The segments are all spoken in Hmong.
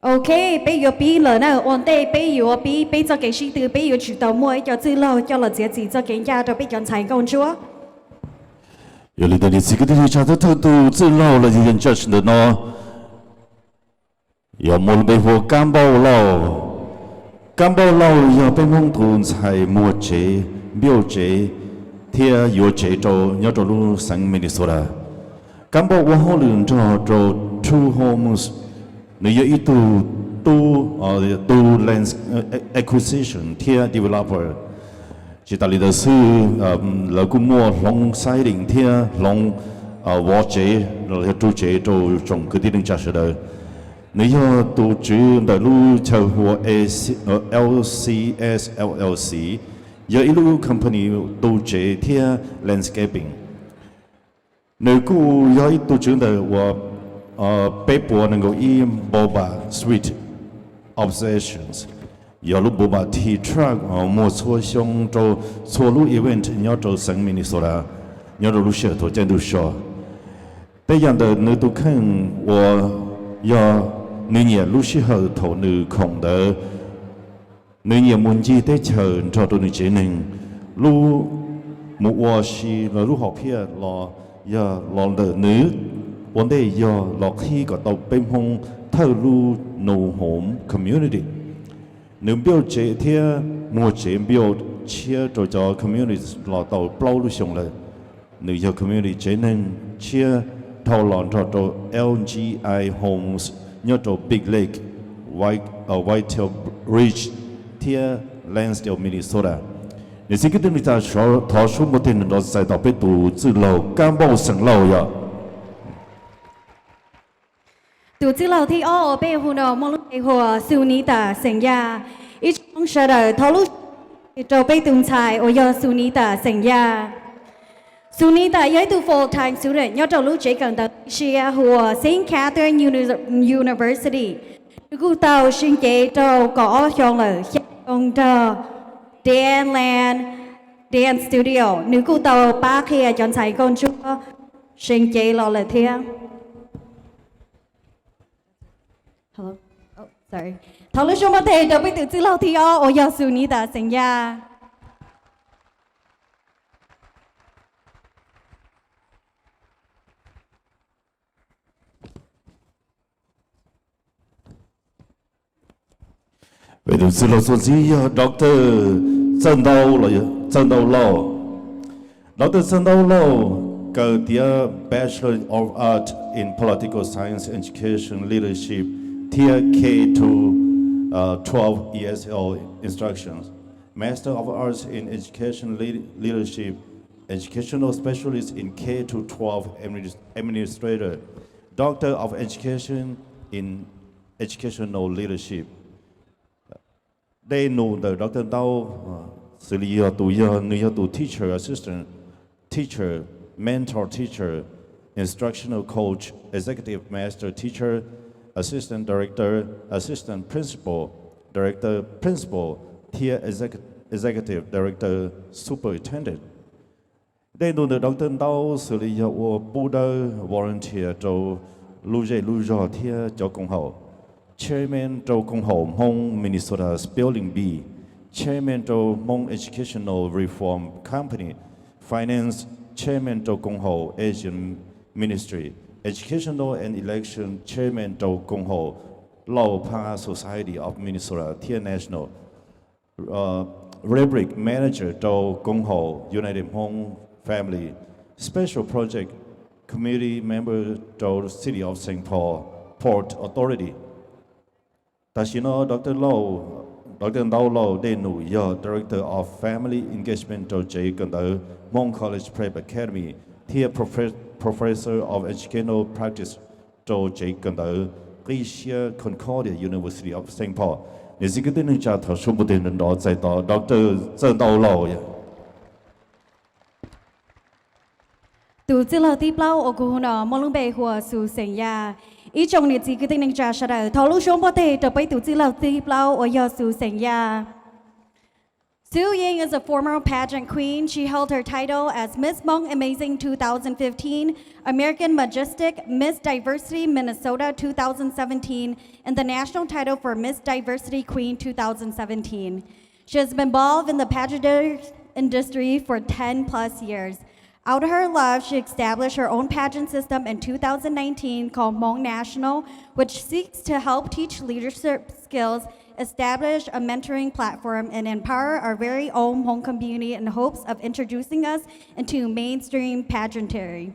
Ok, peb yuav pib lawm na, ua ntej peb yuav pib peb txoj kev sib tw, peb yuav tsum tau muaj ib co txwj laug coj los txiav txim txoj kev ncaj rau peb cov ntxhais nkauj ntsuab. Yog li ntawd niam txiv kwv tij neej tsa, thawj thawj tus txwj laug los yog judge ntawm no yog muaj lub npe hu ua Kab Npauj Lauj. Kab Npauj Lauj yog peb Hmoob tus ntxhais muag tsev, build tsev thiab yuav tsev rau nyob rau lub xeev Minnesota. Kab Npauj ua hauj lwm nrog rau True Homes, nws yog ib tug tub, tub land acquisition thiab developer. Tsis tas li ntawd xwb, lawv kuj muaj hloov siding thiab hloov vov tsev los yog ru tsev rau tsoom kwv tij neej tsa sawv daws. Nws yog tus tswv ntawm lub chaw hu ua L C S L L C, yog ib lub company tu tsev thiab landscaping. Nws kuj yog ib tug tswv ntawm uas peb puas nees nkaum ib Boba Street Obsessions, yog lub Boba Tea Truck muag txhua xyoo rau txhua lub event nyob rau xeev Minnesota nyob rau lub sij hawm thaum caij ntuj so. Tej yam ntawm nws tus kheej uas yog nws nyiam lub sij hawm thaum nws khoom ntawd, nws nyiam mus ncig teb chaws nrog rau nws tsev neeg, lub mus ua si los lub hom phiaj los yog los ntawm nws ua ntej yog los qhib kom tau peb Hmoob thawj lub new home community. Nws build tsev thiab muag tsev build tshiab rau cov community los tau plaub lub xyoo lawm. Nws yog community tsev neeg tshiab dhau los nrog rau L G I Homes nyob rau Big Lake, Whitetail Ridge thiab Lansdale, Minnesota. Niam txiv kwv tij neej tsa, thov suab npuaj teg nrov txais tos peb tus txwj laug Kab Npauj Xeem Lauj yom. Tus txwj laug thib ob uas peb hu no muaj lub npe hu ua Sunita Xeem Yaj. Ib tsoom Hmoob sawv daws thov lub rau peb tus ntxhais uas yog Sunita Xeem Yaj. Sunita yog ib tug full time student nyob rau lub tsev kawm ntawv Asia hu ua Saint Catherine Uni- University. Nws kuj tau sib nce rau kaum ob xyoo lawm, xya xyoo nrog Dan Land Dance Studio. Nws kuj tau pab qhia cov ntxhais nkauj ntsuab sib nce los lawm thiab. Thov lub suab npuaj teg rau peb tus txwj laug thib ob uas yog Sunita Xeem Yaj. Peb tus txwj laug txuas ntxiv yog Doctor Txawj Ntau los yog Txawj Ntau Lauj. Doctor Txawj Ntau Lauj kawm tiav Bachelor of Arts in Political Science Education Leadership thiab K to twelve E S L Instruction, Master of Arts in Education Leadership, Educational Specialist in K to twelve Administrator, Doctor of Education in Educational Leadership. Dej num ntawm Doctor Ntau xws li yog tus yog, nws yog tus teacher assistant, teacher, mentor teacher, instructional coach, executive master teacher, assistant director, assistant principal, director principal, thiab executive director, superintendent. Dej num ntawm Doctor Ntau xws li yog ua pub dawb, volunteer, rau lub zej lub zog thiab cov koom haum, chairman rau koom haum Hmong Minnesota Spelling Bee, chairman rau Hmong Educational Reform Company, finance chairman rau koom haum Asian Ministry, educational and election chairman rau koom haum Lauj Pha Society of Minnesota thiab national, rubric manager rau koom haum United Hmong Family, special project committee member rau City of Saint Paul Port Authority. Tam sim no Doctor Lauj, Doctor Ntau Lauj Dej Num yog Director of Family Engagement rau tsev kawm ntawv Hmong College Prep Academy thiab Professor of Educational Practice rau tsev kawm ntawv qib siab Concordia University of Saint Paul. Niam txiv kwv tij neej tsa, thov suab npuaj teg nrov txais tos Doctor Txawj Ntau Lauj. Tus txwj laug thib plaub uas kuv hu no muaj lub npe hu ua Xus Xeem Yaj. Ib tsoom niam txiv kwv tij neej tsa sawv daws thov lub suab npuaj teg rau peb tus txwj laug thib plaub uas yog Xus Xeem Yaj. Sue Ying is a former pageant queen. She held her title as Miss Hmong Amazing two thousand fifteen, American Majestic, Miss Diversity Minnesota two thousand seventeen, and the national title for Miss Diversity Queen two thousand seventeen. She has been involved in the pageantry industry for ten plus years. Out of her love, she established her own pageant system in two thousand nineteen called Hmong National, which seeks to help teach leadership skills, establish a mentoring platform, and empower our very own Hmong community in hopes of introducing us into mainstream pageantry.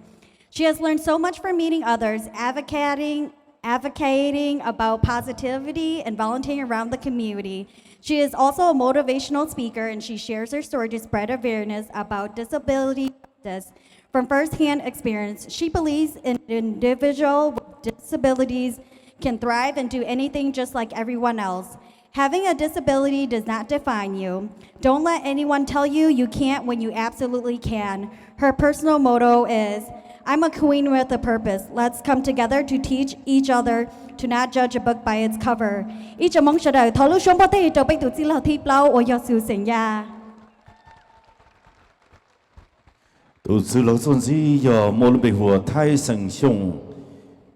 She has learned so much from meeting others, advocating, advocating about positivity, and volunteering around the community. She is also a motivational speaker, and she shares her story to spread awareness about disability justice. From firsthand experience, she believes an individual with disabilities can thrive and do anything just like everyone else. Having a disability does not define you. Don't let anyone tell you you can't when you absolutely can. Her personal motto is, "I'm a queen with a purpose. Let's come together to teach each other to not judge a book by its cover." Ib tsoom Hmoob sawv daws thov lub suab npuaj teg rau peb tus txwj laug thib plaub uas yog Xwm Xeem Yaj. Tus txwj laug txuas ntxiv yog muaj lub npe hu ua Thaib Xeem Xyooj.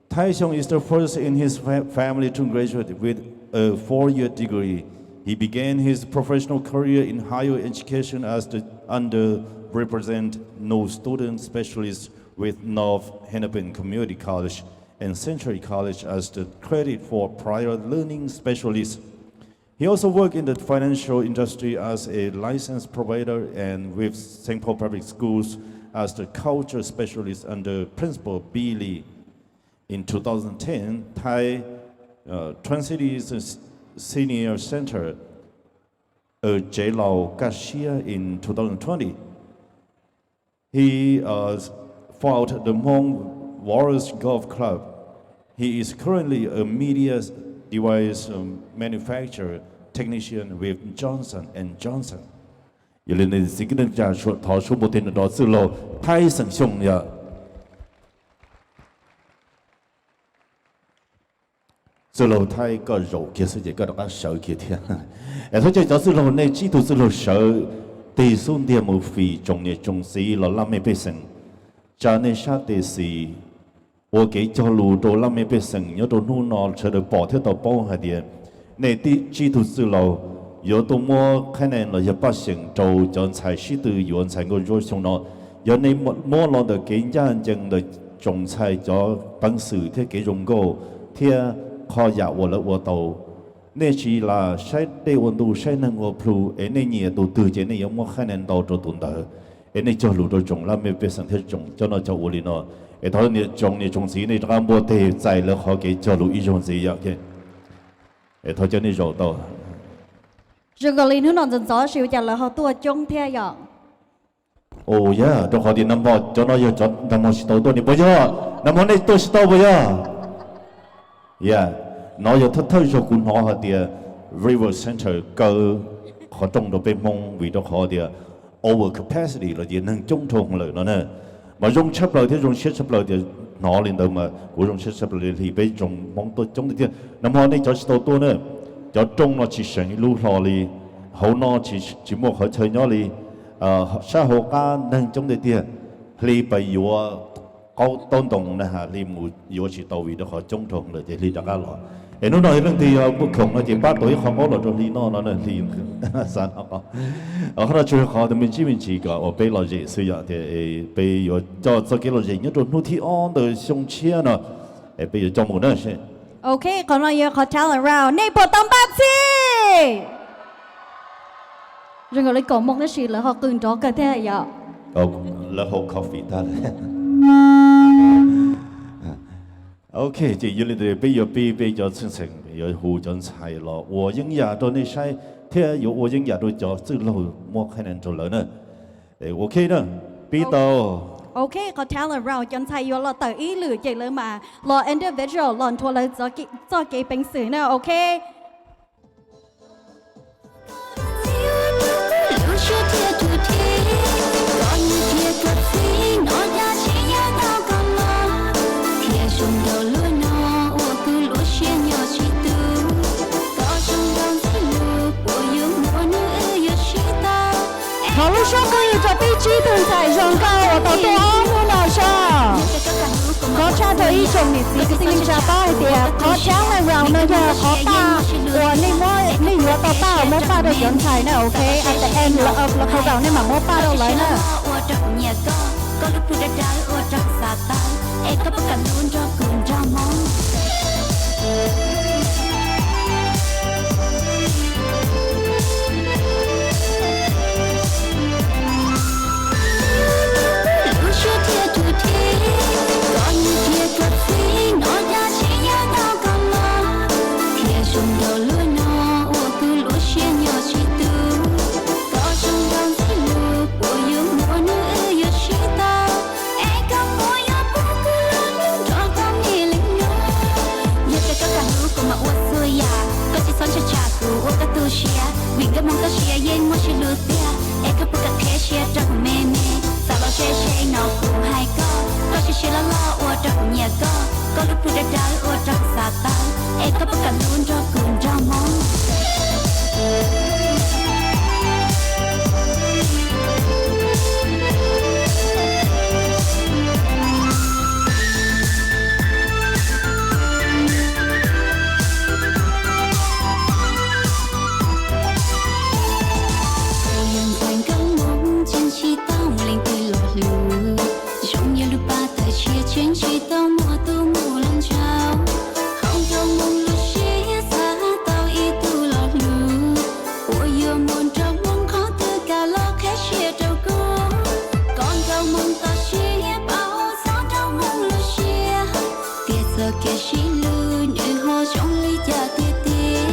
Thaib Xyooj is the first in his fa- family to graduate with a four-year degree. He began his professional career in higher education as the underrepresented Nuer student specialist with North Hennepin Community College and Century College as the credit for prior learning specialist. He also worked in the financial industry as a license provider and with Saint Paul Public Schools as the culture specialist under Principal B. Lee. In two thousand ten, Thai uh, Twin Cities Senior Center, a J. Lau Kasia in two thousand twenty. He uh, founded the Hmong Warriors Golf Club. He is currently a media device um, manufacturer technician with Johnson and Johnson. Yog li ntawd, thov suab npuaj teg rau txwj laug Thaib Xeem Xyooj yom. Txwj laug Thaib, koj zaum kiag xwb ces koj rov qab sawv kiag thiab. Es thov caw cov txwj laug, nej tsib tug txwj laug sawv tig xub ntiag mus fim tsoom niam tsoom txiv los laj mej pej xeem, tsa nej sab tes xis, ua kev cog lus rau laj mej pej xeem nyob rau hnub no sawv daws pom thiab tau paub hais tias nej tsib tug txwj laug yuav tuaj muab qhab nees los yog paj xeem rau cov ntxhais sib tw yuav ntxhais nkauj ntsuab xyoo no. Yog nej muab los ntawm kev ncaj ncees ntawm tsoom ntxhais cov peev xwm thiab kev zoo nkauj thiab qhov yam uas lawv ua tau, nej tsis lam saib dej ua ntu saib neeg ua plhu es nej nyiam tus twg ces nej yuav muab qhab nees ntau rau tus ntawd. Es nej cog lus rau tsoom laj mej pej xeem thiab tsoom cov no cov ua li no. Es thov niam tsoom niam tsoom txiv nej rov qab npuaj teg txais lawv qhov kev cog lus ib zaug ntxiv yom. Es thov cov nej zaum tau. Zoo nkaus li hnub no ntxov ntxov sis ua cas lawv ho tuaj coob thiab yom. Ua yog rau qhov tias nag hmo cov no yog cov nag hmo tsis tau tuaj ni puas yog? Nag hmo nej tuaj tsis tau puas yog? Yog, no yog thawj thawj zaug kuv hnov hais tias River Center kaw qhov rooj rau peb Hmoob vim rau qhov tias over capacity los ces neeg coob dhau lawm no na. Mas zoo tshaj plaws thiab zoo siab tshaj plaws tias hnov li ntawd mas kuv zoo siab tshaj plaws li hli peb tsoom Hmoob tuaj coob tiag tiag. Nag hmo nej cov tsis tau tuaj na, cov rooj no tsis seem ib lub hlo li, hauv no tsis muaj qhov chaw nyob li, sab hauv qab neeg coob tiag tiag, hli pas yuav qaub taub ntoo na has hli mus yuav tsis tau vim rau qhov coob dhau lawm ces hli rov qab los. Es hnub no yog leej twg yog muaj khoom no ces pab tuav ib qho qaub los rau hli noj no na hli xav no. Qhov no tsuas yog qhov me ntsis me ntsis kom uas peb lom zem xwb yom tias peb yuav coj txoj kev lom zem nyob rau hnub thib ob ntawm xyoo tshiab no es peb yuav coj mus na. Ok, qhov no yog qhov talent round, nej puas tau npaj txhij? Zoo nkaus li kaum moos tab sis lawv ho qw nrov kawg thiab yom. Lawv haus coffee tag lawm. Ok, ces yog li ntawd peb yuav pib peb cov txheej txheem yuav hu cov ntxhais los ua yeeb yam rau nej saib thiab yuav ua yeeb yam rau cov txwj laug muab qhab nees rau lawv na. Ok na, pib tau. Ok, qhov talent round cov ntxhais yuav los tawm ib lwm ces lawv mas los individual los nrhuav lawv txoj kev peev xwm na, ok. Tsib tug ntxhais zoo nkauj uas tau tuaj ob hnub no zog. Qhov tshaj rau ib tsoom niam txiv kwv tij neej tsa paub hais tias qhov challenge round no yog qhov paj uas nej muab, nej yuav tau paj uas muab paj rau cov ntxhais na, ok? At the end of the round nej mam muab paj rau lawv na. Lub siab thiaj rhuav thiab, koj niag thiab koj txiv no dab tsi yuav tau koj los. Thiaj zoo nraug luaj no uas kuv lub siab nyob tsis tu. Koj zoo nraug ntxim hlub puas yuav muaj hnub wb yuav sib tau, es koj puas yuav pub kuv lub hlwb nrog koj me leej no. Yog tias koj kam hlub kuv mas ua txhua yam, koj tsis txhob ntshai tsam kuv ua koj tu siab, vim nkauj Hmoob toj siab yeej muaj sib hlub tiag. Es koj puas kam qhib siab rau kuv me me, xav los ze ze no kuv hais koj, koj siab siab loj loj ua rau kuv nyiam koj, koj lub plhu dawb dawb ua rau kuv xav tau, es koj puas kam hlub nrog kuv nrog Hmoob. Kuv yog ntxhais nkauj Hmoob tseem tsis tau muaj leej twg los hlub, zoo yog lub paj tawg tshiab tseem tsis tau muaj tus mus los ntsauv. Hauv nkauj Hmoob lub siab xav tau ib tug los hlub, puas yuav muaj nraug Hmoob qhov twg kam los qhib siab rau kuv. Koj nkauj Hmoob toj siab paub txog nraug Hmoob lub siab, tiam txoj kev sib hlub nws ho zoo li cas tiag tiag.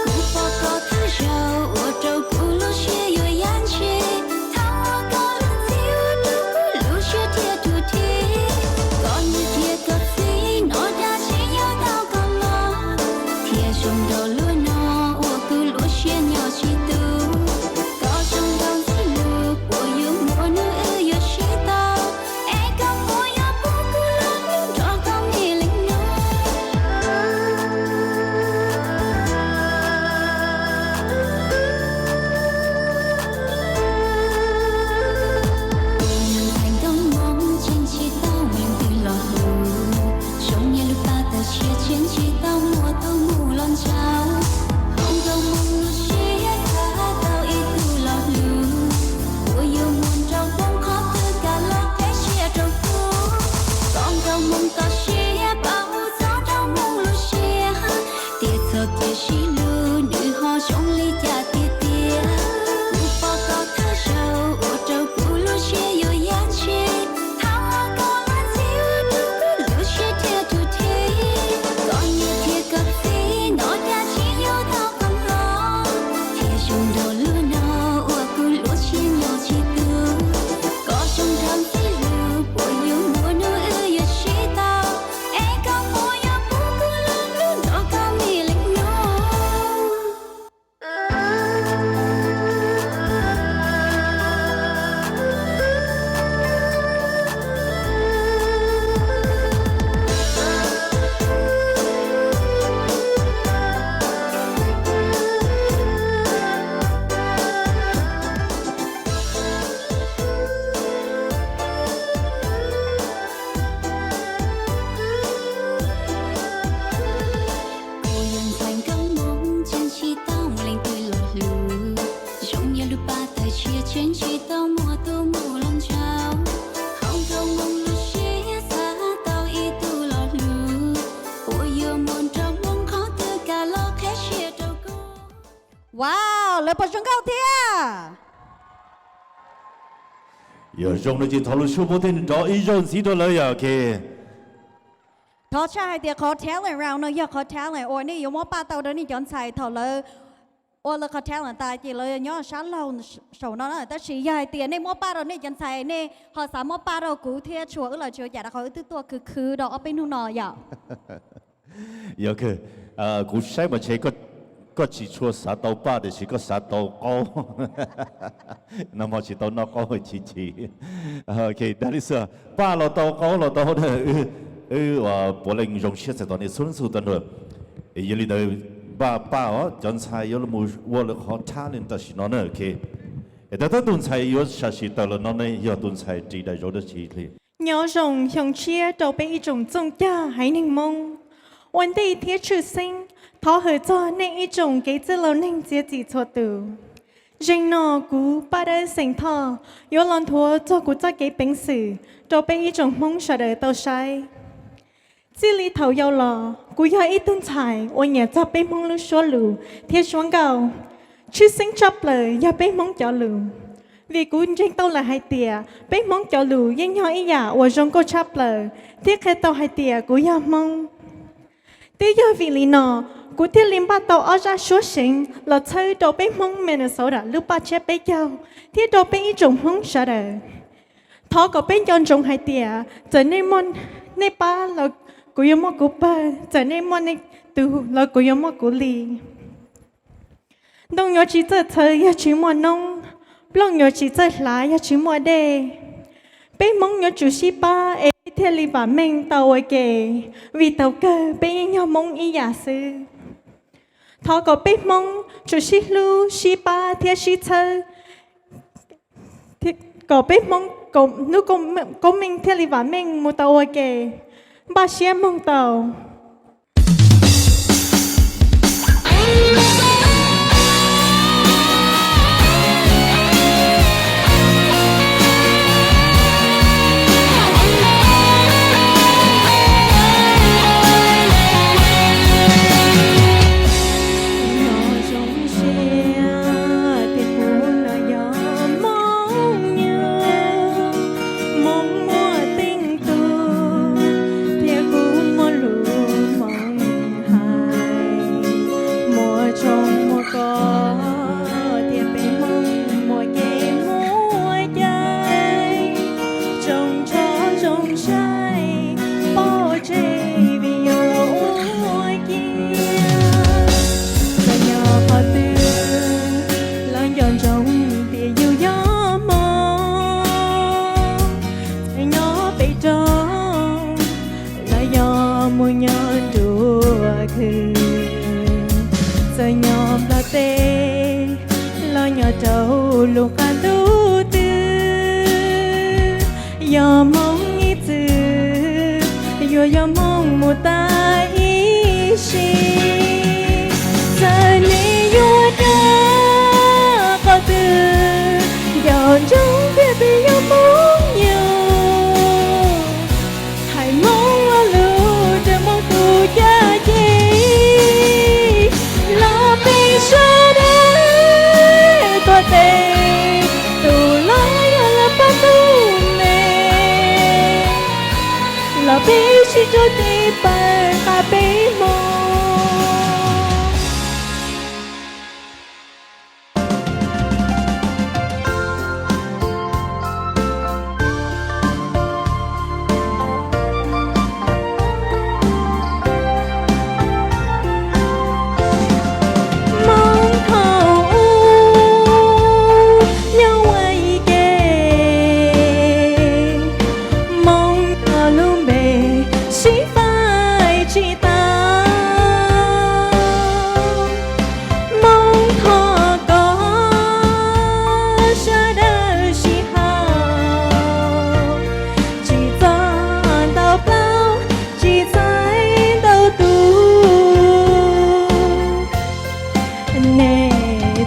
Kuv pom koj thawj zaug ua rau kuv lub siab yuav yaj ntshis, thaum uas koj lub txim ua rau kuv lub siab thiaj rhuav thiab. Koj niag thiab koj txiv no dab tsi yuav tau koj los, thiaj zoo nraug luaj no uas kuv lub siab nyob tsis tu. Koj zoo nraug ntxim hlub puas yuav muaj hnub wb yuav sib tau, es koj puas yuav pub kuv lub hlwb nrog koj me leej no. Kuv yog ntxhais nkauj Hmoob tseem tsis tau muaj leej twg los hlub, zoo yog lub paj tawg tshiab tseem tsis tau muaj tus mus los ntsauv. Hauv nkauj Hmoob lub siab xav tau ib tug los hlub, puas yuav muaj nraug Hmoob qhov twg kam los qhib siab rau kuv. Koj nkauj Hmoob toj siab paub txog nraug Hmoob lub siab, tiam txoj kev sib hlub nws ho zoo li cas tiag tiag. Kuv pom koj thawj zaug ua rau kuv lub siab yuav yaj ntshis, thaum uas koj lub txim ua rau kuv lub siab thiaj rhuav thiab. Koj niag thiab koj txiv no dab tsi yuav tau koj los, thiaj zoo nraug luaj no uas kuv lub siab nyob tsis tu. Koj zoo nraug ntxim hlub puas yuav muaj hnub wb yuav sib tau, es koj puas yuav pub kuv lub hlwb nrog koj me leej no. Kuv yog ntxhais nkauj Hmoob tseem tsis tau muaj leej twg los hlub, zoo yog lub paj tawg tshiab tseem tsis tau muaj tus mus los ntsauv. Hauv nkauj Hmoob lub siab xav tau ib tug los hlub, puas yuav muaj nraug Hmoob qhov twg kam los qhib siab rau kuv. Wow, lawv puas zoo nkauj thiab? Yog zoo no ces thov lub suab pub tej nrov ib zaug ntxiv rau lawv yom, ok. Thov tshaj hais tias qhov talent round no yog qhov talent uas nej yuav muab paj tau rau nej cov ntxhais thaum lawv ua lawv qhov talent tas ces lawv nyob sab laug saum no na. Tab sis yog hais tias nej muab paj rau nej cov ntxhais, nej ho xav muab paj rau kuv thiab tshua wb los tsis ua cas rau qhov wb twb tuaj khwv khwv rau ob peb hnub no yom. Yog, kuv saib mas ntshe koj tsis tshua xav tau paj tiam sis koj xav tau qaub. Nag hmo tsis tau noj qaub chim chim. Ok, dab li xwb, paj los tau qaub los tau, wb puav leej zoo siab txais tos nej txhua leej txhua tus tag nrho. Yog li ntawd, npaj paj os, cov ntxhais yuav los ua lawv qhov talent tam sim no na, ok. Es tab tom tus ntxhais yuav sam sim tawm los no ne yog tus ntxhais ris daim zauv dab tsi li? Nyob zoo xyoo tshiab rau peb ib tsoom txooj cag haiv neeg Hmoob. Ua ntej thiab tshwj xeeb, thov hwm txog nej ib tsoom kev txwj laus neeg txiav txim txhua tus. Zeem no kuv Paj Dawb xeem Thoj yuav los nthuav txog kuv txoj kev peev xwm rau peb ib tsoom Hmoob sawv daws tau saib. Txij li thaum yau los, kuv yog ib tug ntxhais uas nyiam txog peb Hmoob lub suab lus thiab suab nkauj. Tshwj xeeb tshaj plaws yog peb Hmoob cov lus, vim kuv ntseeg tau lawm hais tias peb Hmoob cov lus yeej yog ib yam uas zoo nkauj tshaj plaws thiab qhia tau hais tias kuv yog Hmoob. Twb yog vim li no, kuv thiaj li npaj tau ob zaj suab seev los txhawb rau peb Hmoob Minnesota lub paj tshiab peb caug thiab rau peb ib tsoom Hmoob sawv daws. Thov kom peb nco ntsoov hais tias txawm nej muaj nej pab los kuv yuav muaj kuv pawg, txawm nej muaj nej tus los kuv yuav muaj kuv li. Ntoo yuav tsis txawj txhawv yog tsis muaj noob, nplooj yuav tsis txawj hlav yog tsis muaj dej. Peb Hmoob yuav tsum sib pab es peb thiaj li vam meej tau ua ke, vim thaum kawg peb yeej yog Hmoob ib yam xwb. Thov kom peb Hmoob tsum sib hlub, sib pab thiab sib txhawb, kom peb Hmoob, kom hnub koob meej thiaj li vam meej mus tau ua ke. Npaj siab mloog tau. Nyob zoo siab tias kuv los yog Hmoob Nyuj, Hmoob muaj teej tug, thiab kuv muaj lus Hmoob hais, muaj tshoob muaj kos, thiab peb Hmoob muaj kev muaj cai, zoo ntshaw zoo sai, pom tseg vim yog ua ciav. Txawm nyob qhov twg los nco ntsoov tias yus yog Hmoob. Txawm nyob pem roob los yog mus nyob nruab khw, txawm nyob nplog teb los nyob rau lub qab ntuj twg, yog Hmoob ib txwm yuav yog Hmoob mus tas ib sim. Txawm nej yuav nyob qhov twg, nco ntsoov tias peb yog Hmoob Nyuj. Hais Hmoob lo lus rau Hmoob tus caj ces, los peb sawv daws tuav tes, tus laus yog los pab tus me, los peb sib tso tes pab nqa peb Hmoob. Hmoob thaum ub nyob ua ib ke, Hmoob yog lub npe sib faib tsis tau. Hmoob thov kom sawv daws sib haum, tsis txhob ntau plaub, tsis txhob ntau tus. Nej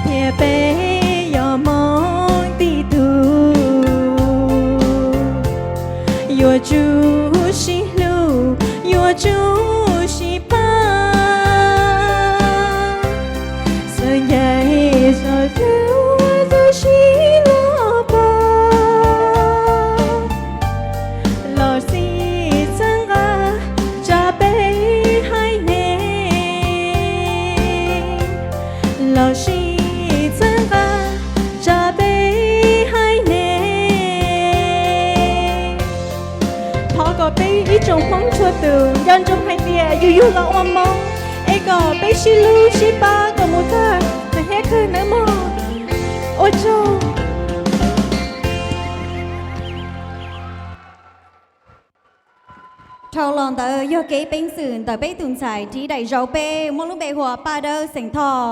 thiab peb yog Hmoob tib tug, yuav tsum sib hlub, yuav tsum sib pab. Xwm ncaim xov xwm ua tus sib luag pog, los sib txhawb nqa tsa peb haiv neeg, los sib txhawb nqa tsa peb haiv neeg. Thov kom peb ib tsoom Hmoob txhua tus nco ntsoov hais tias yus yug los ua Hmoob, es kom peb sib hlub sib pab kom mus txog txog hnub kawg nawb mog. Ua tsaug. Dhau los ntawd yog kev peev xwm ntawm peb tus ntxhais ris daim zauv peb muaj lub npe hu ua Paj Dawb xeem Thoj.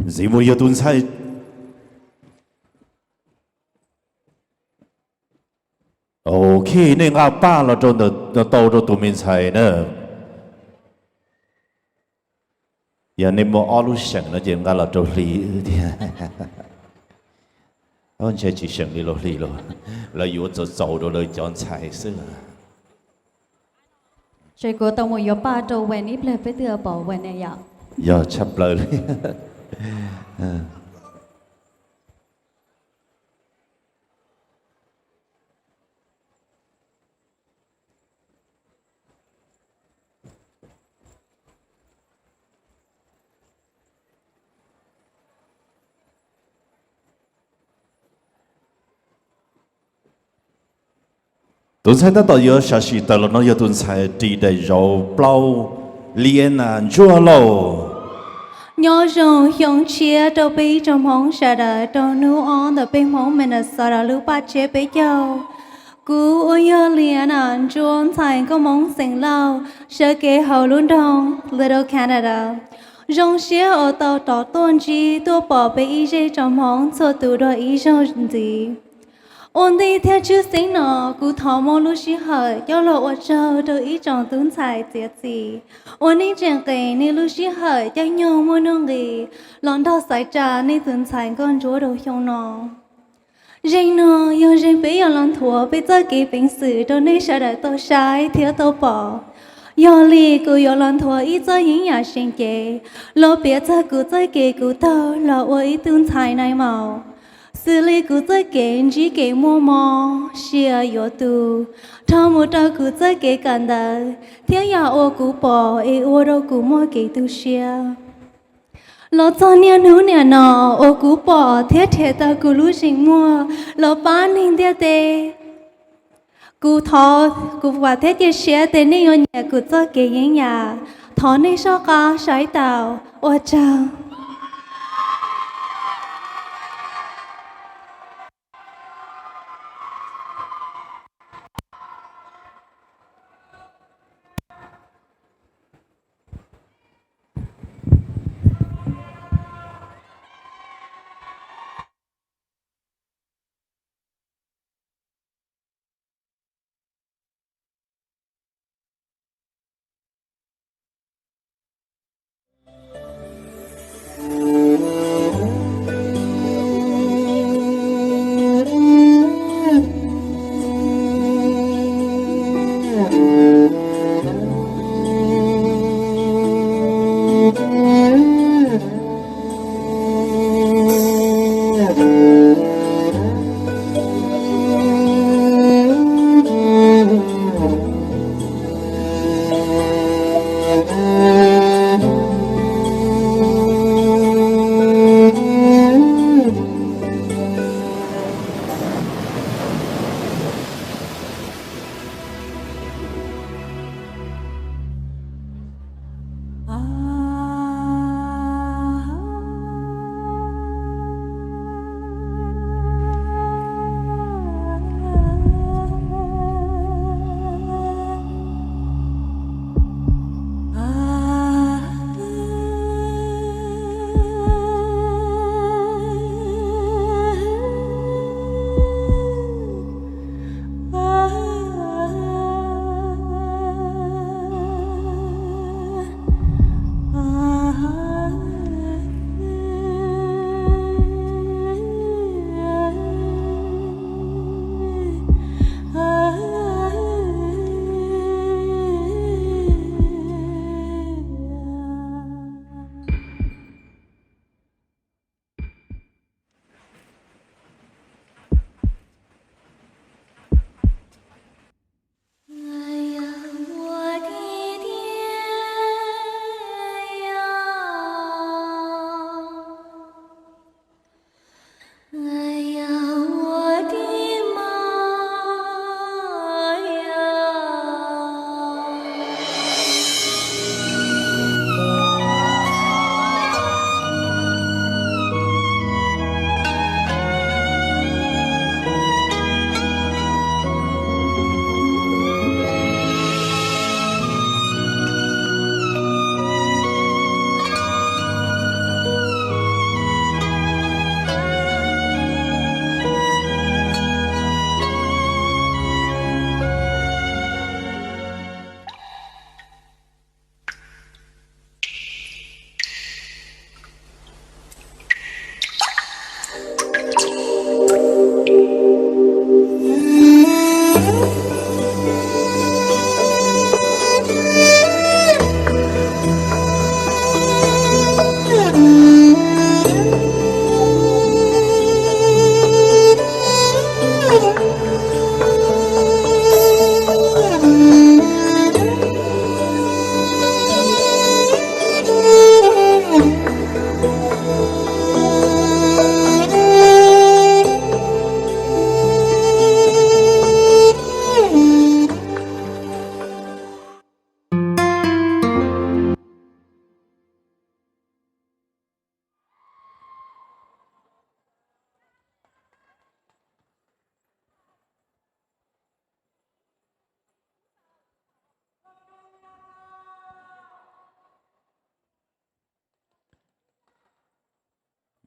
Ntxiv mus yog tus ntxhais Khij, nej nqa paj los rau ntawm, tau rau tus me ntxhais na. Yog nej muaj ob lub seem no ces nqa los rau hli thiab. Ntshe tsis seem li lawv hli los, lawv yuav txaus txaus rau lawv cov ntxhais xwb. Ces kuv tau mus yuav paj rau Wen ib pliag peb twb pom Wen ne yom. Yog tshaj plaws li. Tus ntxhais tab tom yuav sam sim tawm los no yog tus ntxhais ris daim zauv plaub, Liana Ntsuag Lauj. Nyob zoo xyoo tshiab rau peb ib tsoom Hmoob sawv daws rau hnub ob ntawm peb Hmoob Minnesota lub paj tsiab peb caug. Kuv uas yog Liana Ntsuag, ntxhais nkauj Hmoob xeem Lauj, sawv kev hauv lub nroog Little Canada. Zoo siab uas tau rov tuaj ntsib tuaj pom peb ib zej tsoom Hmoob txhua tus dua ib zaug ntxiv. Ua ntej thiab tshwj xeeb no, kuv thov muab lub sij hawm coj los ua tsaug rau ib tsoom tub ntxhais txiav txim uas nej tseem qis nej lub sij hawm caij nyoog muaj nuj nqis los nrog xaiv tsa nej tus ntxhais nkauj ntsuab rau xyoo no. Zeeg no yog zeeg peb yuav los nthuav peb txoj kev peev xwm rau nej sawv daws tau saib thiab tau pom. Yog li kuv yuav los nthuav ib txoj yeeb yam seem cev los piav txog kuv txoj kev kuv taug los ua ib tug ntxhais nai maum, xws li kuv txoj kev ntsib kev muaj mob, sia yuav tu, dhau mus rau kuv txoj kev kawm ntawv thiab yam uas kuv pom es ua rau kuv muaj kev tu siab. Los txog niaj hnub niam no uas kuv pom thiab nrhiav tau kuv lub zeem muag los pab neeg ntiaj teb, kuv thov, kuv vam thiab cia siab tias nej yuav nyiam kuv txoj kev yeeb yam. Thov nej soj qab saib taus, ua tsaug.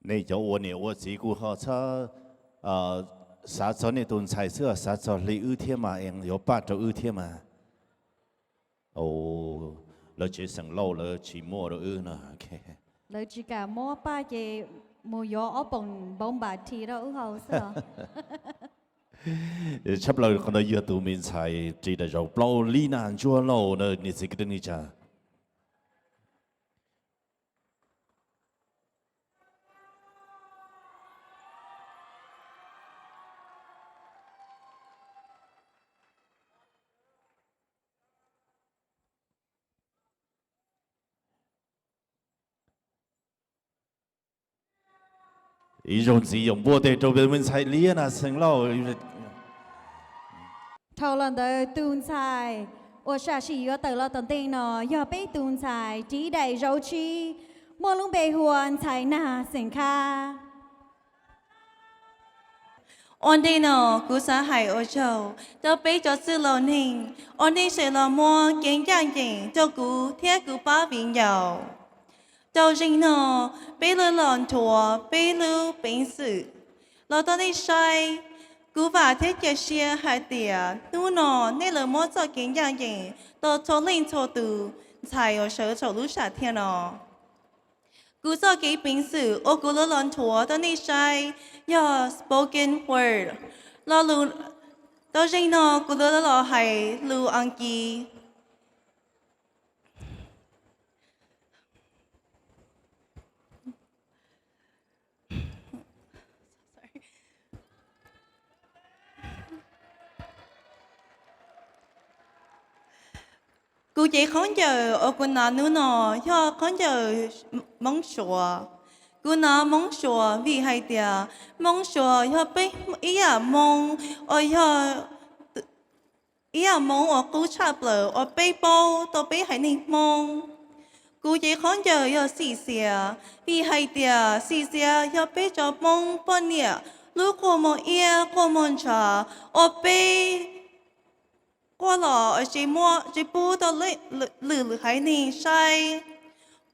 Nej cov ua niam ua txiv kuj ho txhob xav txog nej tus ntxhais xwb, xav txog li wb thiab mas, yuav paj rau wb thiab mas. Lawv tsev xeem Lauj lawv tsis muaj rau wb no. Lawv tsis kam muab paj ces mus yuav ob poom npauv npam rhi rau wb haus xwb os. Tshaj plaws qhov ntawd yog tus me ntxhais ris daim zauv plaub lij nag ntsuag lauj na, niam txiv kwv tij neej tsa. Ib zaug ntxiv yog npuaj tes rau me ntxhais liab na xeem Lauj. Dhau los ntawd tus ntxhais uas sam sim yuav tawm los tom ntej no yog peb tus ntxhais ris daim zauv tsib, muaj lub npe hu ua ntxhais Nag xeem Khab. Ua ntej no kuv xav hais ua tsaug rau peb cov txwj laus neeg uas nej tseem los muab kev ncaj ncees rau kuv thiab kuv pab viv ncaus. Rau zeeg no, peb lug los nthuav peb lub peev xwm los rau nej saib. Kuv vam thiab cia siab hais tias hnub no nej lawv muab txoj kev ncaj ncees rau txhua leej txhua tus ntxhais uas sawv saum lub sam thiaj no. Kuv txoj kev peev xwm uas kuv lug los nthuav rau nej saib yog spoken word. Lo lus rau zeeg no kuv lug los hais lus Askiv. Kuv cev khaub ncaws uas kuv hnav hnub no yog khaub ncaws Moob Suav. Kuv hnav Moob Suav vim hais tias Moob Suav yog peb ib yam Hmoob uas yog ib yam Hmoob uas qub tshaj plaws uas peb paub tau peb haiv neeg Hmoob. Kuv cev khaub ncaws yog Xim Xiav vim hais tias Xim Xiav yog peb cov Hmoob poj niam lub kua muag iab kua muag ntshav uas peb quaj los tsis muaj tsis pub tau lwm haiv neeg saib.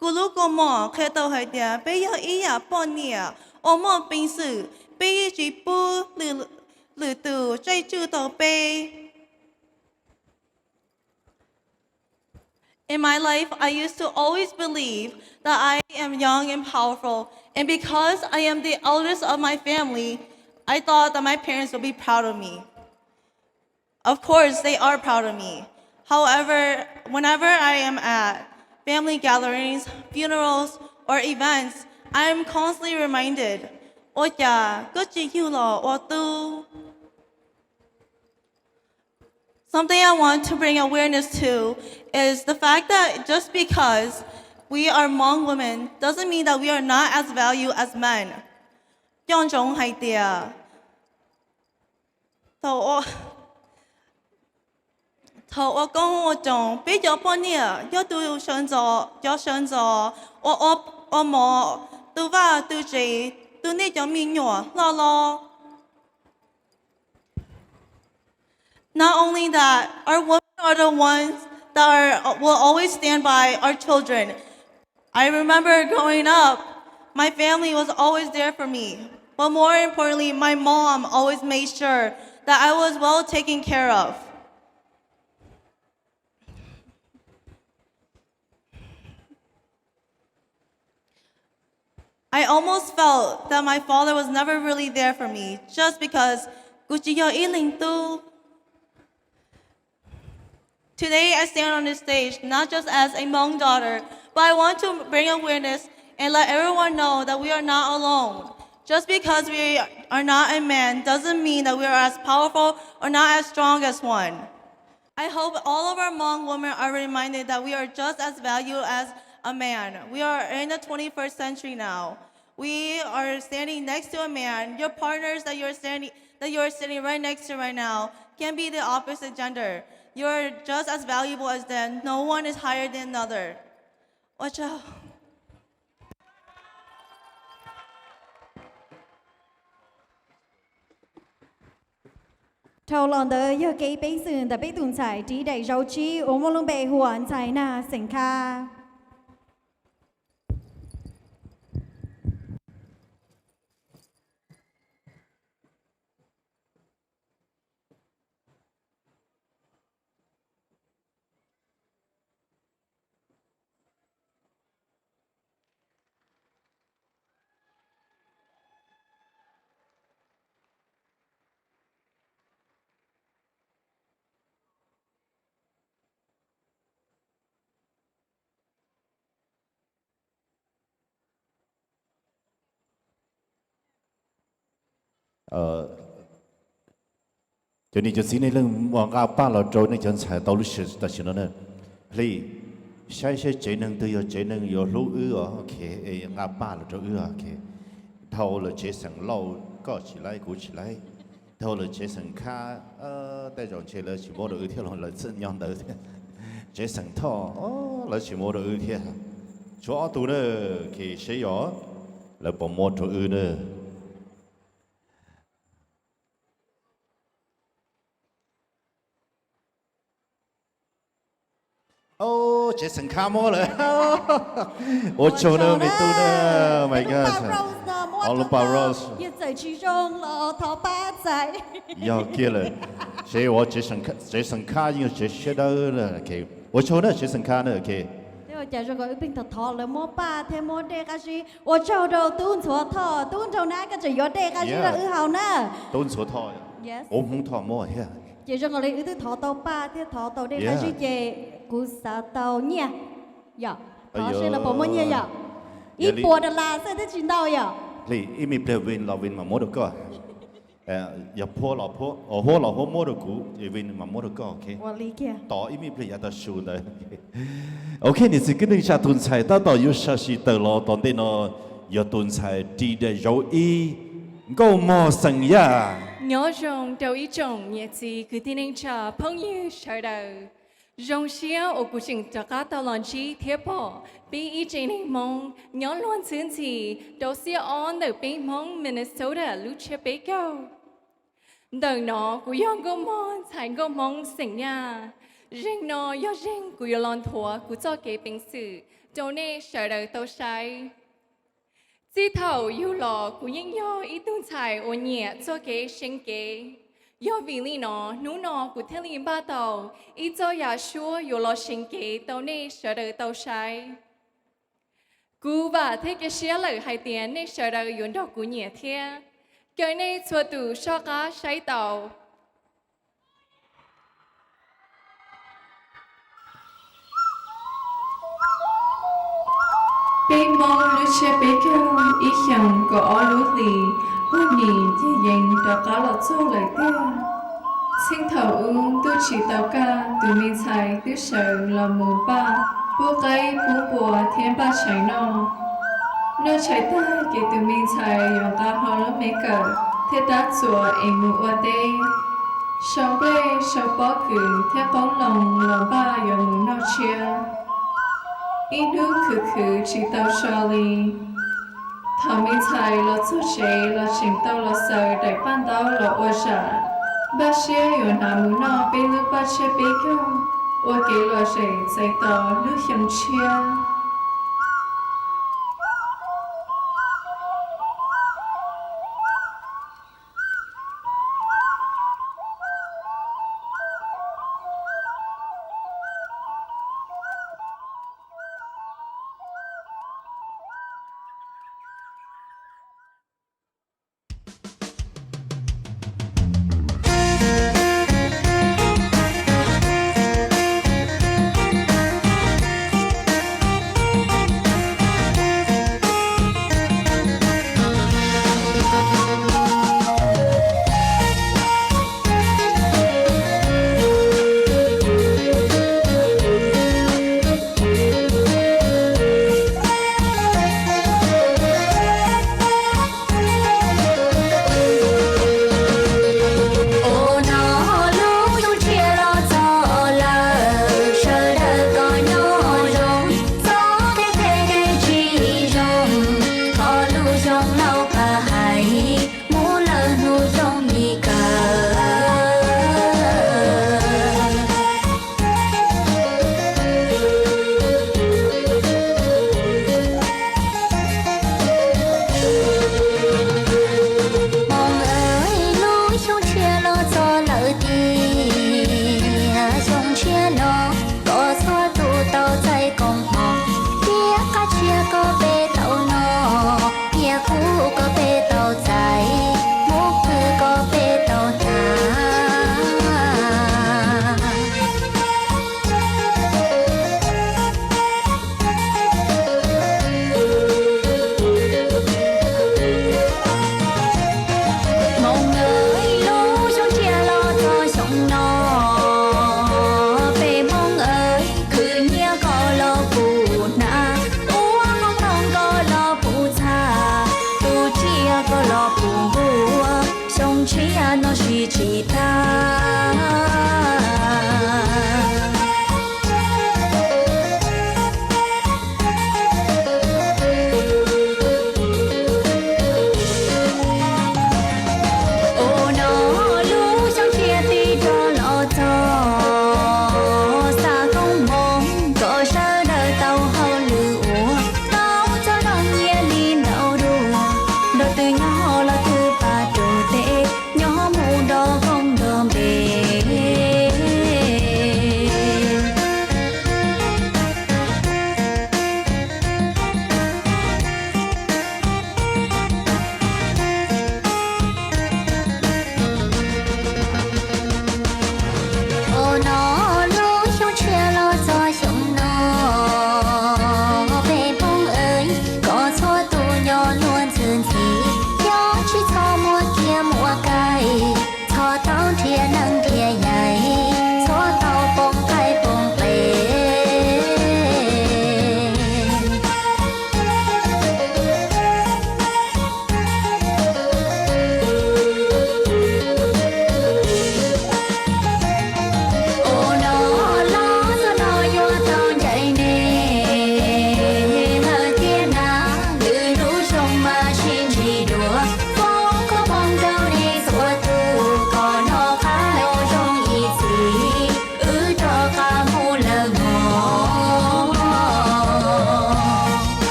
Kuv lub kua muag qhia tau hais tias peb yog ib yam poj niam uas muaj peev xwm, peb yeej tsis pub lwm tus tsaij tswj tau peb. In my life, I used to always believe that I am young and powerful, and because I am the eldest of my family, I thought that my parents would be proud of me. Of course, they are proud of me. However, whenever I am at family gatherings, funerals, or events, I am constantly reminded, ua cas koj tsis yug los ua tub? Something I want to bring awareness to is the fact that just because we are Hmong women doesn't mean that we are not as valued as men. Nco ntsoov hais tias thaum ua koob ua ntoos, peb cov poj niam yog tus sawv ntxov, cov sawv ntxov ua mov, tu vaj tu tsev, tu nej cov me nyuam loj loj. Not only that, our women are the ones that are, will always stand by our children. I remember growing up, my family was always there for me. But more importantly, my mom always made sure that I was well taken care of. I almost felt that my father was never really there for me just because kuv tsis yog ib leeg tub. Today I stand on this stage not just as a Hmong daughter, but I want to bring awareness and let everyone know that we are not alone. Just because we are not a man doesn't mean that we are as powerful or not as strong as one. I hope all of our Hmong women are reminded that we are just as valued as a man. We are in the twenty-first century now. We are standing next to a man. Your partners that you're standing that you're sitting right next to right now can be the opposite gender. You're just as valuable as them. No one is higher than another. Ua tsaug. Dhau los ntawd yog kev peev xwm ntawm peb tus ntxhais ris daim zauv tsib uas muaj lub npe hu ua ntxhais Nag xeem Khab. Cov niam cov txiv, nej leej mus nqa paj los rau nej cov ntxhais tau lub sij hawm tam sim no na. Hle, saib saib tsev neeg twg yog tsev neeg yuav hlub wb os, ok, es nqa paj los rau wb os, ok. Dhau lawm tsev xeem Lauj, koj tsis laib kuv tsis laib. Dhau lawm tsev xeem Khab, tej zaum ntshe lawv tsis muab rau wb thiab los lawv txawj nyob ntawd thiab. Tsev xeem Thoj, lawv tsis muab rau wb thiab. Tshuav ob tug na, ok, seb yog lawv puas muab rau wb na. Tsev xeem Khab muab lawm. Ua tsaug na me tub na, my god. Yog kiag lawm, seb ua tsev xeem Khab yeej yog tsev siab dawb. Ua tsaug na tsev xeem Khab na, ok. Cas zoo nkaus wb pheej thov thov lawv muab paj thiab muab dej qab zib. Ua tsaug rau tub ntxhuav Thoj, tub nraug na, koj tseem yuav dej qab zib rau wb haus na. Tub ntxhuav Thoj, ub Hmoob Thoj muab thiab. Ces zoo nkaus li wb twb thov tau paj thiab thov tau dej qab zib ces kuv xav tau nyiaj. Yog, thov seb lawv puas muaj nyiaj yom. Ib puas dollar xwb twb tsis ntau yom. Hle, ib me pliag Vin los Vin mam muab rau koj. Yog Huab los Huab muab rau kuv, Vin mam muab rau koj, ok. Tos ib me pliag yav tau su ntawd. Ok, niam txiv kwv tij neej tsa, tus ntxhais tab tom yuav sab sim tawm los tom ntej no yog tus ntxhais ris daim zauv ib, Nkauj Mog xeem Yaj. Nyob zoo rau ib tsoom niam txiv kwv tij neej tsa phooj ywg sawv daws. Zoo siab uas kuv tseem rov qab tau los ntsib thiab pom peb ib tsev neeg Hmoob nyob luag ntxhwb ntxhi rau xiab ob ntawm peb Hmoob Minnesota lub tsiab peb caug. Ntawm no kuv yog Nkauj Mog, ntxhais Nkauj Hmoob xeem Yaj. Zeeg no yog zeeg kuv yuav los nthuav kuv txoj kev peev xwm rau nej sawv daws tau saib. Txij thaum yug los kuv yeej yog ib tug ntxhais uas nyiam txoj kev seev kev. Yog vim li no hnub no kuv thiaj li npaj tau ib txoj yam suab yuav los seev kev tau nej sawv daws tau saib. Kuv vam thiab cia siab lawm hais tias nej sawv daws yuav nrog kuv nyiam thiab. Caw nej txhua tus soj qab saib tau. Peb Hmoob lub tsiab peb caug ib xyoos kaum ob lub hlis, poj niam ces yeej rov qab los txog lawm tiag. Txheej thaum ub ntuj tsis tau kaj, tus me ntxhais twb sawv los mus npaj pub qaib pub npua thiab npaj tshais noj. Noj tshais tag ces tus me ntxhais yuav nqa hlo lub me kawm thiab rab txuas es mus ua teb, sau nplej sau pob kws thiab qoob loo los npaj yuav mus noj tshiab. Ib hnub khwv khwv tsis tau so li, thaum me ntxhais los txog tsev los tseem tau los xaws daim paj ntaub los ua zam, npaj siab yuav hnav mus noj peb lub paj tsiab peb caug ua kev lom zem txais tos lub xyoo tshiab.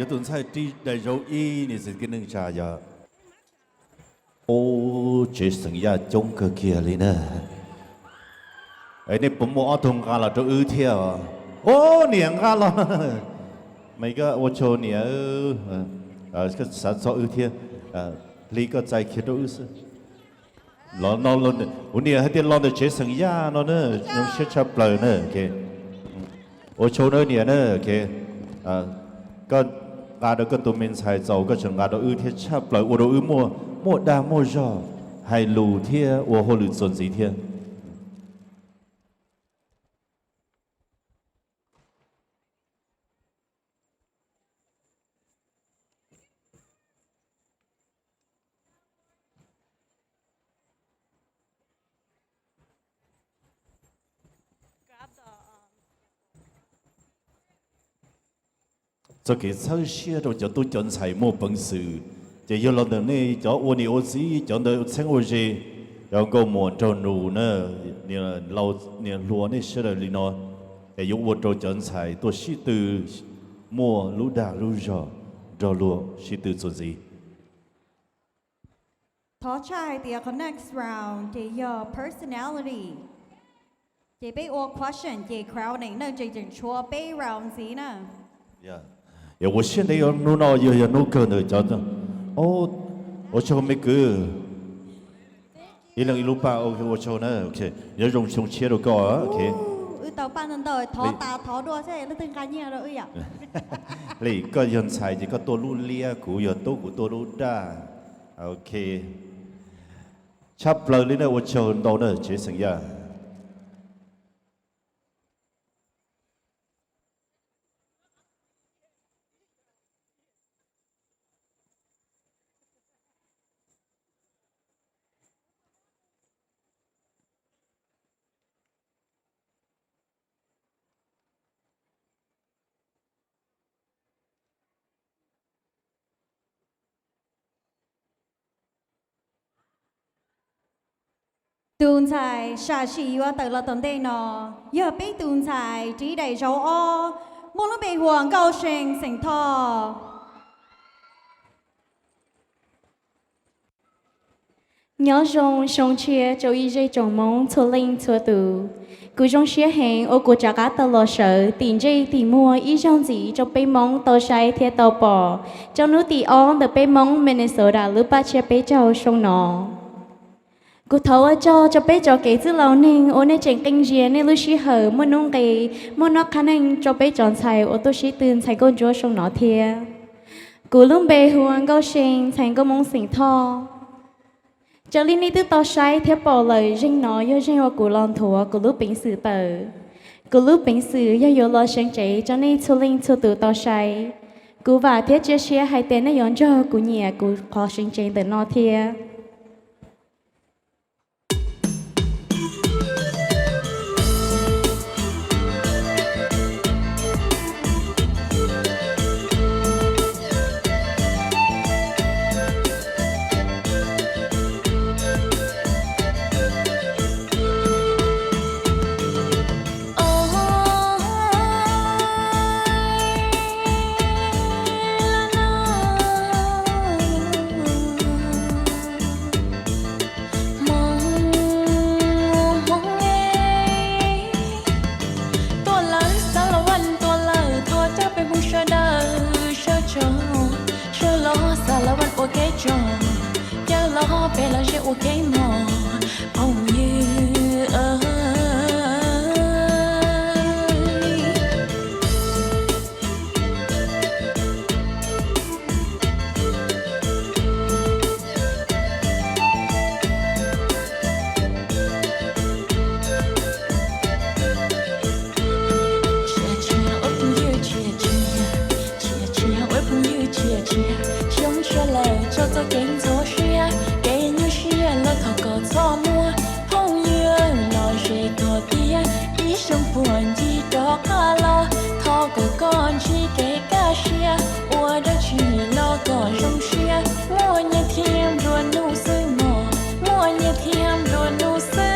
Yog tus ntxhais ris daim zauv ib, niam txiv kwv tij neej tsa yog. Ub, tsev xeem Yaj coob kawg kiag li na. Nej puas muaj ob tug nqa los rau wb thiab os? Ub, niam nqa los. Mas koj ua tsaug niam, koj xav txog wb thiab, hli koj txais kiag rau wb xwb. Kuv niam hais tias los ntawm tsev xeem Yaj no na, zoo siab tshaj plaws na. Ua tsaug na niam na. Koj nqa rau koj tus me ntxhais txaus, koj tseem nqa rau wb thiab, tshaj plaws ua rau wb muaj, muaj dag muaj zog hais lus thiab ua hauj lwm txuas ntxiv thiab. Txoj kev txhawb siab rau cov tub cov ntxhais muaj peev xwm, ces yog los ntawm nej cov ua niam ua txiv, cov ntawd txheeb ua ze, cov nkauj muam nraug nus na, niam hluas nej sawv daws li no, es yuav ua rau cov ntxhais tuaj sib tw muaj lub dag lub zog nrog luag sib tw txuas ntxiv. Thov tshaj hais tias qhov next round ces yog personality. Ces peb ua question ces crowning, neej tseem tseem tshuav peb round ntxiv na. Ua siab ntev, hnub no yog, yog hnub kawg ntawm cov, ua tsaug me kwv. Ib leeg ib lub paj, ua tsaug na. Nyob zoo, xyoo tshiab rau koj. Wb tau paj ntau ntau, thov tas thov dua xwb leej twg nqa nyiaj rau wb yom. Li koj yog ntxhais ces koj tuaj lub liab, kuv yog tub kuv tuaj lub daj. Ok, tshaj plaws li na, ua tsaug ntau na tsev xeem Yaj. Tus ntxhais sam sim yuav tawm los tom ntej no yog peb tus ntxhais ris daim zauv ob, muaj lub npe hu ua Nkauj See xeem Thoj. Nyob zoo xyoo tshiab rau ib zej tsoom Hmoob txhua leej txhua tus. Kuv zoo siab heev uas kuv rov qab tau los sawv tim ntsej tim muag ib zaug ntxiv rau peb Hmoob tau saib thiab tau pom rau hnub tim ob ntawm peb Hmoob Minnesota lub paj tsiab peb caug xyoo no. Kuv thov ua tsaug rau peb cov kev txwj laus neeg uas nej tseem qee zias nej lub sij hawm muaj nuj nqis, muaj noj qab neeg rau peb cov ntxhais uas tuaj sib tw ntxhais nkauj ntsuab xyoo no thiab. Kuv lub npe hu ua Nkauj See, ntxhais nkauj Hmoob xeem Thoj. Raws li nej twb tau saib thiab pom lawm, zeeg no yog zeeg uas kuv los nthuav kuv lub peev xwm tawm. Kuv lub peev xwm yog yuav los seev tsev rau nej txhua leej txhua tus tau saib. Kuv vam thiab cia siab hais tias nej yuav nrog kuv nyiam kuv qhov seev tsev ntawm no thiab. Tuaj lawm Xas Las Vaj, tuaj lawm, thov caw peb Hmoob sawv daws sawv tso, sawv los Xas Las Vaj ua kev tso, caw los peb los ze ua kev mos phooj ywg. Ua phooj ywg, ua phooj ywg, ua phooj ywg, ua phooj ywg, xyoo tshiab lawm tso txoj kev ntxhov siab, kev nyuaj siab los thov kom txhob muaj, phooj ywg los ze kom tiav, ib xyoo puag ncig rov qab los thov kom koj ntsib kev kaj siab, ua dab tsi los kom zoo siab, muaj nyiaj thiab nplua nuj xwb mog, muaj nyiaj thiab nplua nuj xwb mog.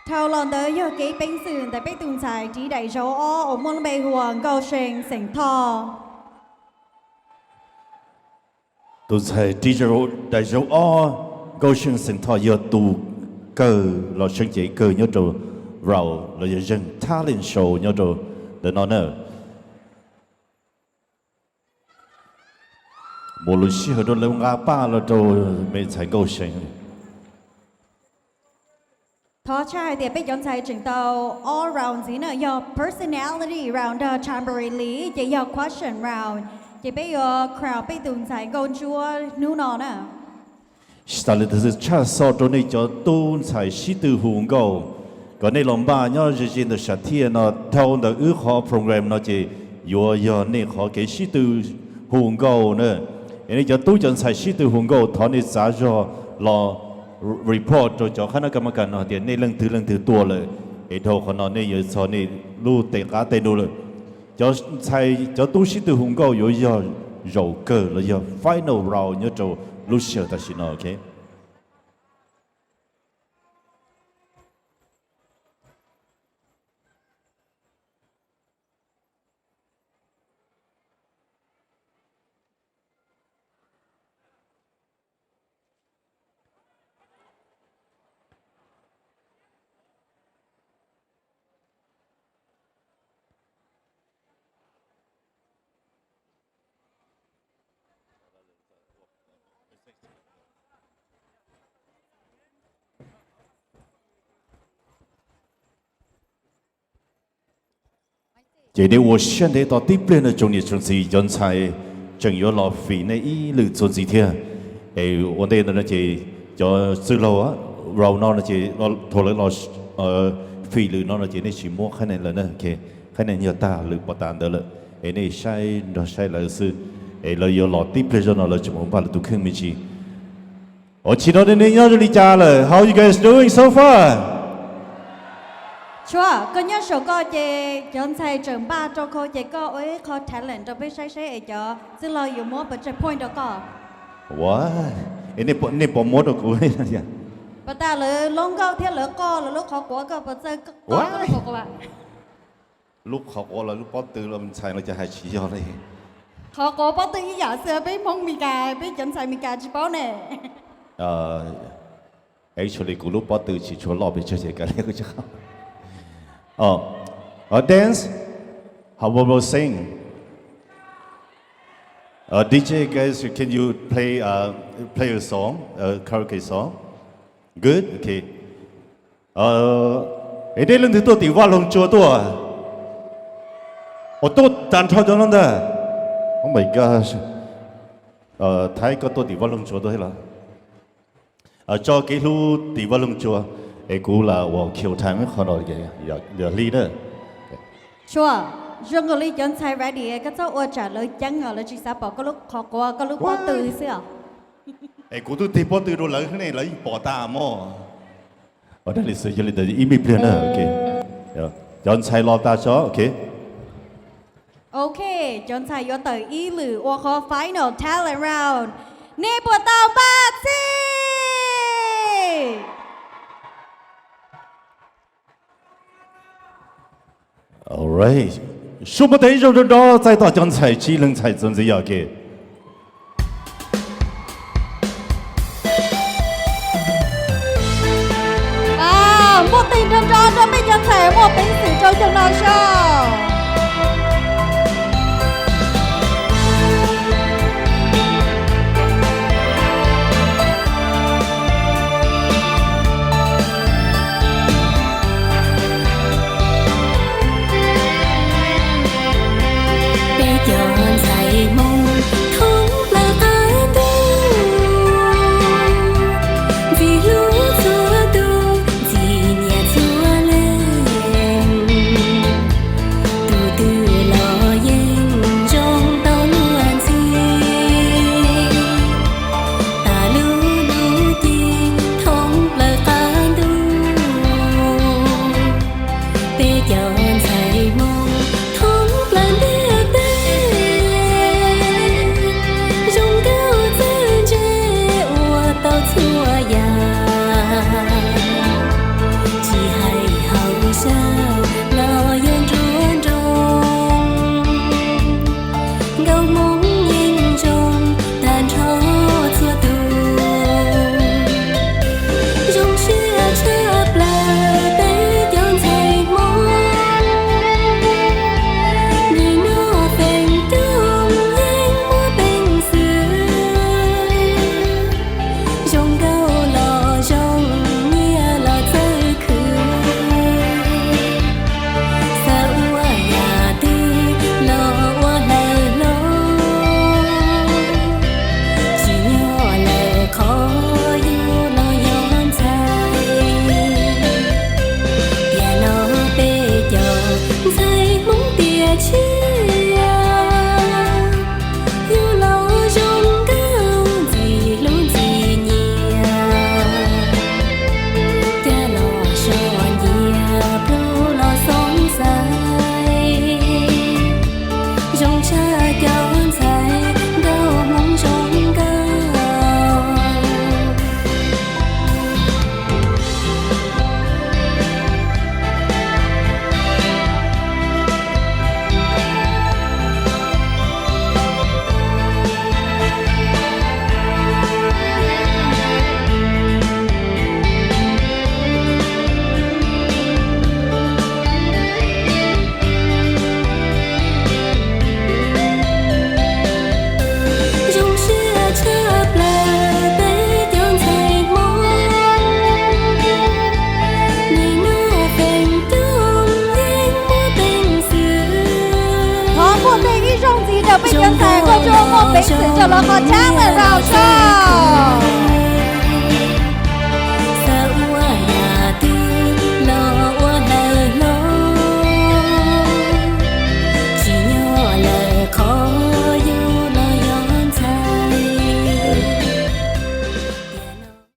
Dhau los ntawd yog kev peev xwm ntawm peb tus ntxhais ris daim zauv ob uas muaj lub npe hu ua Nkauj See xeem Thoj. Tus ntxhais ris daim zauv ob, Nkauj See xeem Thoj yog tus kawg los seev cev kawg nyob rau round los yog zeeg talent show nyob rau ntawm no na. Mus lub sij hawm rau lawv nqa paj los rau me ntxhais Nkauj See. Thov tshaj hais tias peb cov ntxhais tseem tau ob round ntxiv na, yog personality round nrog Chamberlain li, ces yog question round, ces peb yuav crown peb tus ntxhais nkauj ntsuab hnub no na. Tsis tas li ntawd xwb, tshaj xov rau nej cov tub ntxhais sib tw hu nkauj, kom nej los npaj nyob ze ze ntawm sam thiaj no, dhau ntawm wb qhov program no ces yuav yog nej qhov kev sib tw hu nkauj na. Es nej cov tub cov ntxhais sib tw hu nkauj, thov nej txav zog los report rau cov qhab nab kas mas kas no hais tias nej leej twg leej twg tuaj lawm, es dhau qhov no nej yuav txog nej lub tej qab tej num lawm. Cov ntxhais cov tub sib tw hu nkauj yuav yog zaum kawg los yog final round nyob rau lub sij hawm tam sim no, ok? Ces nej ua siab ntev tos tib pliag no tsoom niam tsoom txiv, cov ntxhais tseem yuav los fim nej ib lwm txuas ntxiv thiab. Es ua ntej no ces cov txwj laug round no no ces thaum lawv los fim lwm no no ces nej tsis muab qhab nees lawm na, qhab nees yog tag lwm pov tas ntawd lawm, es nej saib nrog saib lawv xwb. Es lawv yuav los tib pliag zog no lawv tseem mus npaj lawv tus kheej me ntsis. Ua tsis no nej nyob zoo li cas lawm? How you guys doing so far? Tshuav, koj nyob saum koj ces cov ntxhais tseem npaj rau koj ces koj ua ib qho talent rau peb saib seb es cov txwj laug yuav muab pes tsawg point rau koj. Ua, nej puas muab rau kuv? Pas tas lawv lub nkauj thiab lawv qoj lawv lub qhov quav koj puas txawj qoj lub qhov quav? Lub qhov quav los lub pob tw los ntxhais los cas hais tsis yog li. Qhov quav pob tw ib yam xwb, peb Hmoob Meskas peb cov ntxhais Meskas tsis paub ne. Actually kuv lub pob tw tsis tshua loj pes tsawg ces kav liam kuv tsis qhov. Dance, how about sing? Uh, D J guys, can you play uh, play a song, a karaoke song? Good, okay. Es nej leej twg tuaj tim Vaj Loog Tsua tuaj? Ua tuaj tag nrho cov no ntag. Oh my gosh. Thaib koj tuaj tim Vaj Loog Tsua tuaj thiab los? Tso kev hlub tim Vaj Loog Tsua, es kuv lam ua kill time qhov no, yog hli na. Tshuav, zoo nkaus li cov ntxhais ready, koj txhob ua tsam lawv ceeb os, lawv tsis xav pom koj lub qhov quav koj lub pob tw xwb os. Es kuv twb tig pob tw rau lawv ne, lawv yeej pom tas mog. Ua dab li xwb, yog li ntawd ib me pliag na, ok. Cov ntxhais los tas tso, ok. Ok, cov ntxhais yuav tawm ib lwm ua qhov final talent round. Nej puas tau npaj txhij? Alright, suab npaj tes ib zaug nrov nrov txais tos cov ntxhais tsib leeg ntxhais txuas ntxiv yog ke. Npaj tes nrov nrov rau peb cov ntxhais muaj peev xwm rau xyoo no soj. Peb cov ntxhais Hmoob thoob plaws qab ntuj, ntxim hlub txhua tus, ntxim nyiam txhua leej. Muaj peev xwm coj los qhov tshab mus rau soj.